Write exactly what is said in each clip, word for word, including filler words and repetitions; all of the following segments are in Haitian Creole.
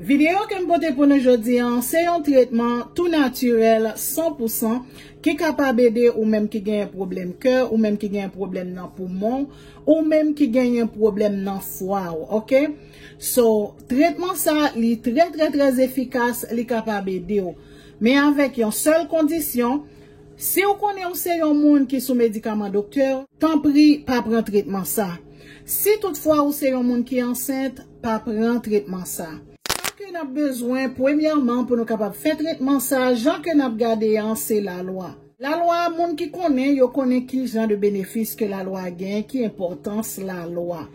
Videyo ke m pote pou nou jodi an, se yon tretman tou natirèl, san pou san, ki kapab ede ou menm ki genyen pwoblèm kè, ou menm ki genyen pwoblèm nan poumon, ou menm ki genyen pwoblèm nan fwa w, oke? So, tretman sa, li trè, trè, trè efikas, li kapab ede w. Men avèk yon sèl kondisyon, si w konnen w se yon moun ki sou medikaman doktè, tanpri pa pran tretman sa. Si toutfwa ou se yon moun ki ansent, pa pran tretman sa. Sa ke n ap bezwen, premyèman, pou nou kapab fè tretman sa, jan ke n ap gade an, se lalwa. Lalwa, moun ki konnen, yo konnen ki jan de benefis ke lalwa gen, ki enpòtans lalwa.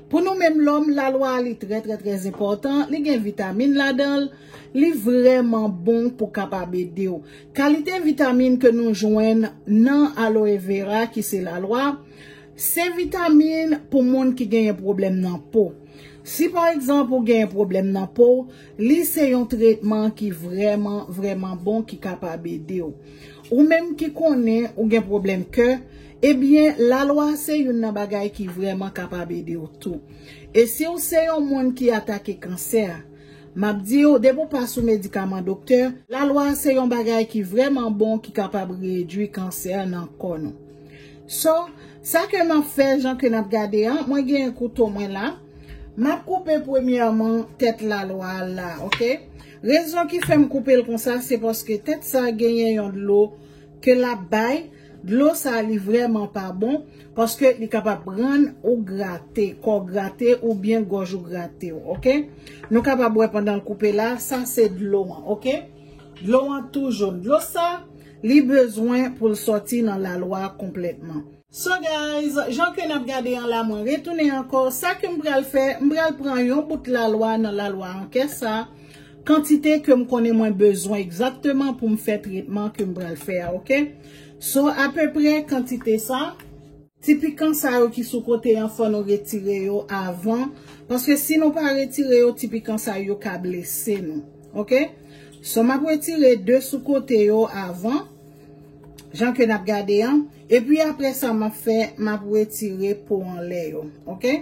Pou nou menm lòm, lalwa li trè, trè, trè enpòtan, li gen vitamin ladan l, li vrèman bon pou kapab ede w. Kalite vitamin ke nou jwenn nan aloe vera, ki se lalwa, se vitamin pou moun ki genyen pwoblèm nan po. Si pa egzanp ou genyen pwoblèm nan po, li se yon tretman ki vrèman, vrèman bon, ki kapab ede w. Ou menm ki konnen ou gen pwoblèm kè, ebyen, lalwa se youn nan bagay ki vrèman kapab ede w tou. E si w se yon moun ki atake kansè, m ap di w, depi w pa sou medikaman doktè, lalwa se yon bagay ki vrèman bon, ki kapab redwi kansè nan kò nou. So, sa ke m ap fè, jan ke n ap gade an, mwen gen kouto mwen la. M ap koupe premyèman tèt lalwa a la, oke? Rezon ki fè m koupe l konsa, se paske tèt sa genyen yon dlo ke l ap bay. Dlo sa li vrèman pa bon, paske li kapab rann ou grate, kò w grate oubyen gòj ou grate w, oke? Nou kapab wè pandan l koupe la, sa se dlo an, oke? Dlo an tou jòn. Dlo sa, li bezwen pou l sòti nan lalwa konplètman. So guys, jan ke n ap gade an la, mwen retounen ankò. Sa ke m pral fè, m pral pran yon bout lalwa nan lalwa an kè sa, kantite ke m konnen mwen bezwen egzakteman pou m fè tretman ke m pral fè a, oke? So, apeprè kantite sa. Ti pikan sa yo ki sou kote an, fò nou retire yo avan, paske si nou pa retire yo, ti pikan sa yo ka blese nou, oke? So, m ap retire de sou kote yo avan, jan ke n ap gade an. Epi apre sa, m ap fè, m ap retire po anlè yo, oke?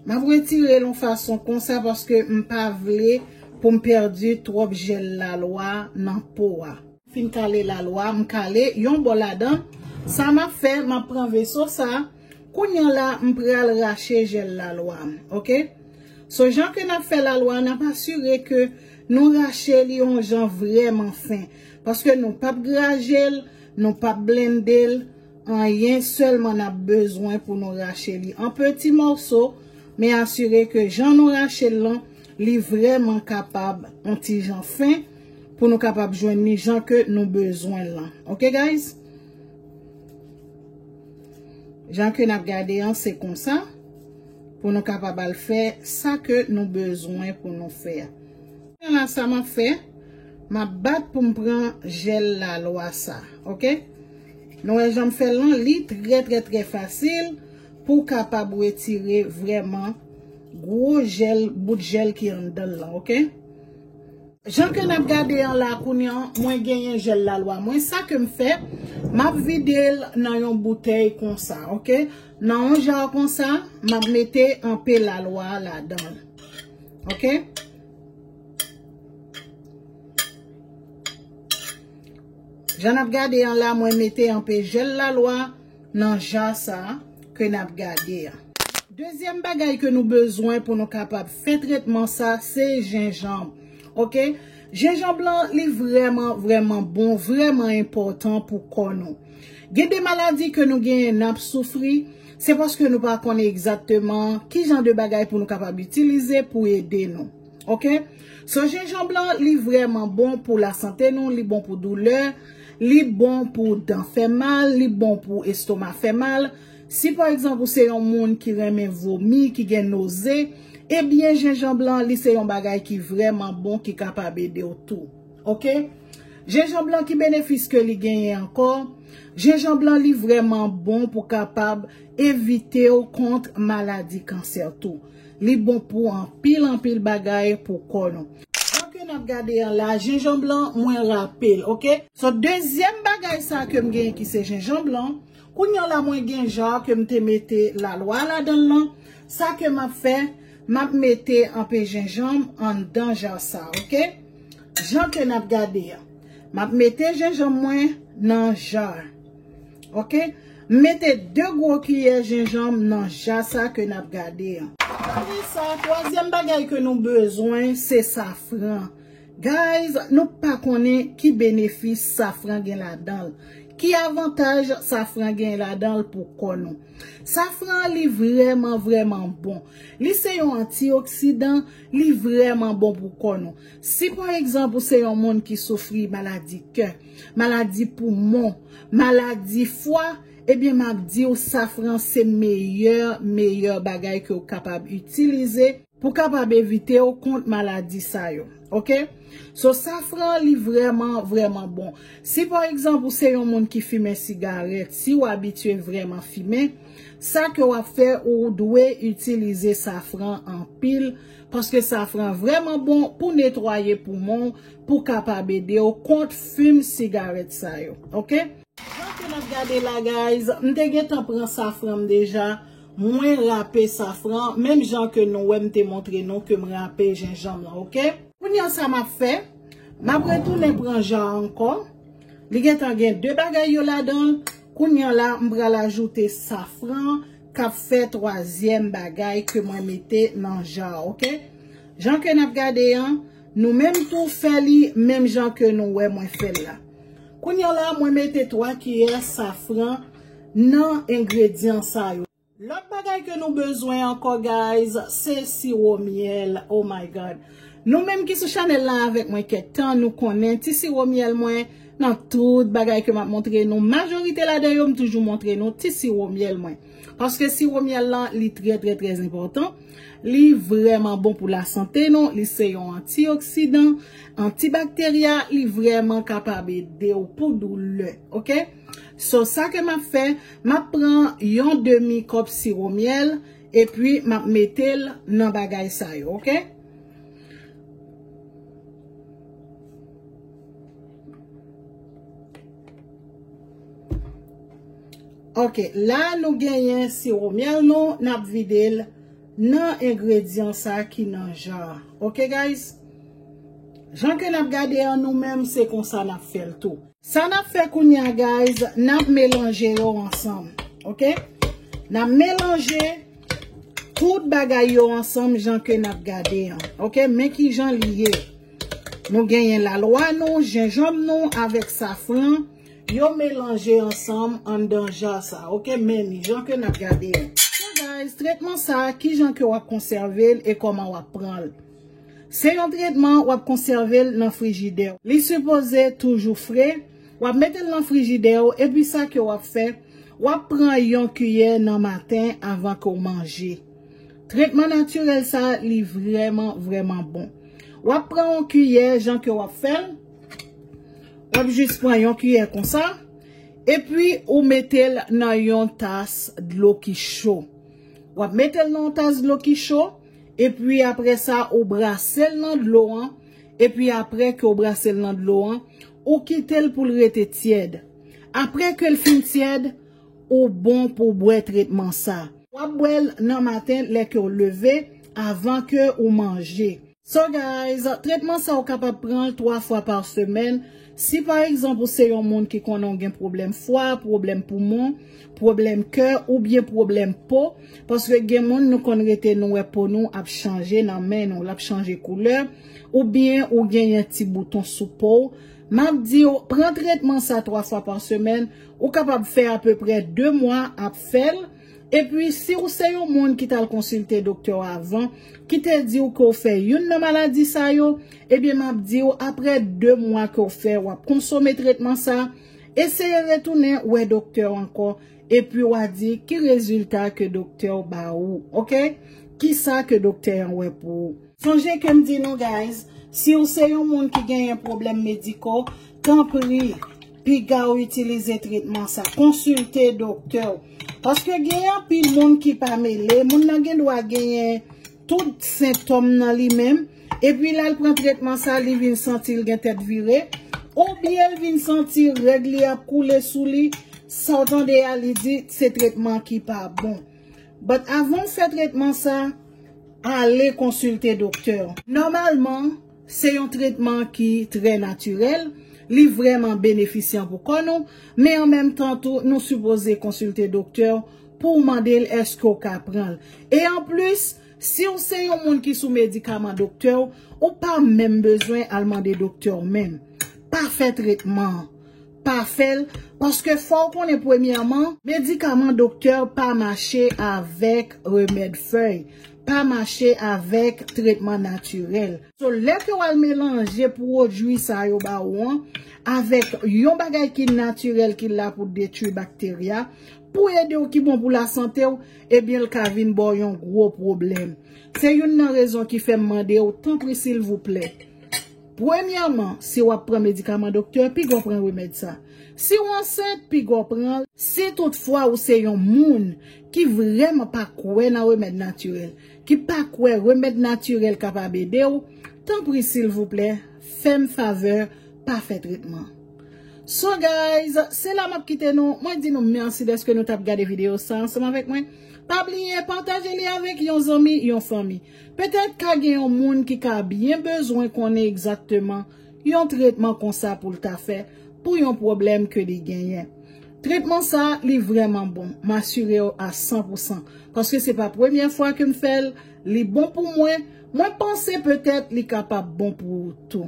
M ap retire l yon fason konsa paske m pa vle pou m pèdi twòp jèl lalwa nan po a. Fin kale lalwa, m kale yon bò ladan. Sa m ap fè, m ap pran veso sa. Kounye a la, m pral rache jèl lalwa m, oke? So, jan ke n ap fè lalwa, n ap asire ke nou rache li yon jan vrèman fen. Paske nou p ap graje l, nou p ap blende l, anyen, sèlman n ap bezwen pou nou rache li an peti mòso, men asire ke jan nou rache l lan, li vrèman kapab on ti jan fen pou nou kapab jwenn li jan ke nou bezwen l lan. Oke, guys? Jan ke n ap gade an, se konsa pou nou kapab al fè sa ke nou bezwen pou nou fè a. Kounye a la, sa m ap fè, m ap bat pou m pran jèl lalwa sa, oke? Nou wè jan m fè l lan, li trè, trè, trè fasil pou w kapab retire vrèman gwo jèl, bout jèl ki anndan l lan, oke? Jan ke n ap gade an la kounye an, mwen genyen jèl lalwa mwen. Sa ke m fè, m ap vide l nan yon boutèy konsa, oke? Nan yon ja konsa, m ap mete anpe lalwa ladan l. Oke? Jan n ap gade an la, mwen mete anpe jèl lalwa nan ja sa ke n ap gade a. Dezyèm bagay ke nou bezwen pou nou kapab fè tretman sa, se jenjanm. Oke? Jenjanm lan, li vrèman, vrèman bon, vrèman enpòtan pou kò nou. Gen de maladi ke nou genyen, n ap soufri, se paske nou pa konnen egzakteman ki jan de bagay pou nou kapab itilize pou ede nou. Oke? So, jenjanm lan, li vrèman bon pou lasante nou, li bon pou doulè, li bon pou dan fè mal, li bon pou estoma fè mal. Si, pa egzanp, ou se yon moun ki renmen vomi, ki gen noze, ebyen, jenjanm lan, li se yon bagay ki vrèman bon, ki kapab ede w tou. Oke? Jenjanm lan, ki benefis ke li genyen ankò? Jenjanm lan, li vrèman bon pou kapab evite w kont maladi kansè tou. Li bon pou anpil, anpil bagay pou kò nou. Jan ke n ap gade an la, jenjanm lan, mwen rape l, oke? So, dezyèm bagay sa ke m genyen ki se jenjanm lan, kounye a la, mwen gen ja ke m te mete lalwa ladan l lan. Sa ke m ap fè, m ap mete anpe jenjanm anndan ja sa, oke? Jan ke n ap gade a. M ap mete jenjanm mwen nan ja a. Oke? M mete de gwo kiyè jenjanm nan ja sa ke n ap gade a. Apre sa, twazyèm bagay ke nou bezwen, se safran. Guys, nou pa konnen ki benefis safran gen ladan l. Ki avantaj safran gen ladan l pou kò nou. Safran an, li vrèman, vrèman bon. Li se yon antioksidan, li vrèman bon pou kò nou. Si pa egzanp ou se yon moun ki soufri maladi kè, maladi poumon, maladi fwa, ebyen m ap di w safran se meyè, meyè bagay ke w kapab itilize pou kapab evite w kont maladi sa yo. Oke? So safran li vrèman, vrèman bon. Si pa egzanp ou se yon moun ki fimen sigarèt, si w abitye vrèman fimen, sa ke w ap fè, ou dwe itilize safran anpil, paske safran vrèman bon pou netwaye poumon, pou kapab ede w kont fim sigarèt sa yo. Oke? Jan ke n ap gade la, guys, m te gentan pran safran m deja. Mwen rape safran, menm jan ke nou wè m te montre nou ke m rape jenjanm lan, oke? Kounye a sa m ap fè, m ap retounen pran ja a ankò. Li gentan gen de bagay yo ladan l. Kounye a la, m pral ajoute safran k ap fè twazyèm bagay ke mwen mete nan ja a, oke? Jan ke n ap gade an, nou menm tou fè li menm jan ke nou wè mwen fè l la. Kounye a la, mwen mete twa kiyè safran nan engredyan sa yo. Lòt bagay ke nou bezwen ankò, guys, se siwo myèl. Oh my God. Nou menm ki sou chanèl la avèk mwen kèk tan, nou konnen ti siwo myèl mwen, nan tout bagay ke m ap montre nou, majorite ladan yo, m toujou montre nou ti siwo myèl mwen. Paske siwo myèl lan, li trè, trè, trè enpòtan. Li vrèman bon pou lasante nou. Li se yon antioksidan, antibakterya. Li vrèman kapab ede w pou doulè. Oke? So, sa ke m ap fè, m ap pran yon demi kòp siwo myèl, epi m ap mete l nan bagay sa yo, oke? Oke, la nou genyen siwo myèl nou, n ap vide l nan engredyan sa ki nan ja a. Oke, guys? Jan ke n ap gade an nou menm, se konsa n ap fè l tou. Sa n ap fè kounye a, guys, n ap melanje yo ansanm. Oke? N ap melanje tout bagay yo ansanm jan ke n ap gade an. Oke? Men ki jan li ye. Nou genyen lalwa nou, jenjanm nou avèk safran. Yo melanje ansanm anndan ja sa. Oke? Men li jan ke n ap gade an. So, guys, tretman sa, ki jan ke w ap konsève l e kòman w ap pran l? Se yon tretman w ap konsève l nan frijidè w. Li sipoze toujou fre. W ap mete l nan frijidè w, epi sa ke w ap fè, w ap pran yon kiyè nan maten avan ke w manje. Tretman natirèl sa, li vrèman, vrèman bon. W ap pran yon kiyè, jan ke w ap fè l, w ap jis pran yon kiyè konsa, epi ou mete l nan yon tas dlo ki cho. W ap mete l nan yon tas dlo ki cho, epi apre sa, ou brase l nan dlo an, epi apre ke w brase l nan dlo an, ou kite l pou l rete tyèd. Apre ke l fin tyèd, ou bon pou w bwè tretman sa. W ap bwè l nan maten lè ke w leve, avan ke ou manje. So guys, tretman sa ou kapab pran l twa fwa pa semèn. Si pa egzanp ou se yon moun ki konnen w gen pwoblèm fwa, pwoblèm poumon, pwoblèm kè oubyen pwoblèm po, paske gen moun nou konn rete nou wè po nou ap chanje nan men nou, l ap chanje koulè, oubyen ou genyen ti bouton sou po w, m ap di w pran tretman sa twa fwa pa semèn, ou kapab fè apeprè de mwa ap fè l. Epi, si w se yon moun ki t al konsilte doktè w avan, ki te di w ke w fè youn nan maladi sa yo, ebyen, m ap di w, apre de mwa ke w fè, w ap konsome tretman sa, eseye retounen wè doktè w ankò, epi w a di ki rezilta ke doktè w ba ou, oke? Kisa ke doktè an wè pou ou? Sonje ke m di nou, guys, si w se yon moun ki genyen pwoblèm mediko, tanpri, piga w itilize tretman sa. Konsilte doktè w. Paske gen anpil moun ki pa mele, moun nan gen dwa genyen tout sentòm nan li menm, epi lè l pran tretman sa, li vin santi l gen tèt vire, oubyen l vin santi règ li ap koule sou li, sa w tande a, li di se tretman ki pa bon. But avan w fè tretman sa, ale konsilte doktè w. Nòmalman, se yon tretman ki trè natirèl, li vrèman benefisyan pou kò nou, men an menm tan tou, nou sipoze konsilte doktè w pou w mande l èske w ka pran l. E anplis, si w se yon moun ki sou medikaman doktè w, ou pa menm bezwen al mande doktè w menm. Pa fè tretman an. Pa fè l, paske fò w konnen premyèman, medikaman doktè pa mache avèk remèd fèy, pa mache avèk tretman natirèl. So, lè ke w al melanje pwodui sa yo ba ou an avèk yon bagay ki natirèl ki la pou detwi bakteri a, pou ede w ki bon pou lasante w, ebyen l ka vin ba w yon gwo pwoblèm. Se youn nan rezon ki fè m mande w, tanpri silvouplè. Premyèman, si w ap pran medikaman doktè, piga w pran remèd sa. Si w ansent, piga w pran l. Si toutfwa ou se yon moun ki vrèman pa kwè nan remèd natirèl, ki pa kwè remèd natirèl kapab ede w, tanpri silvouplè, fè m favè, pa fè tretman. So guys, se la m ap kite nou. Mwen di nou mèsi dèske nou t ap gade videyo sa ansanm avèk mwen. Pa bliye pataje li avèk yon zanmi, yon fanmi. Petèt ka gen yon moun ki ka byen bezwen konnen egzakteman yon tretman konsa pou l ta fè pou yon pwoblèm ke li genyen. Tretman sa, li vrèman bon. M asire w a san pou san. Paske se pa premyè fwa ke m fè l, li bon pou mwen. Mwen panse petèt li kapab bon pou ou tou.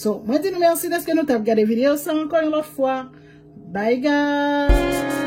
So, mwen di nou mèsi dèske nou t ap gade videyo sa ankò yon lòt fwa. Bye guys!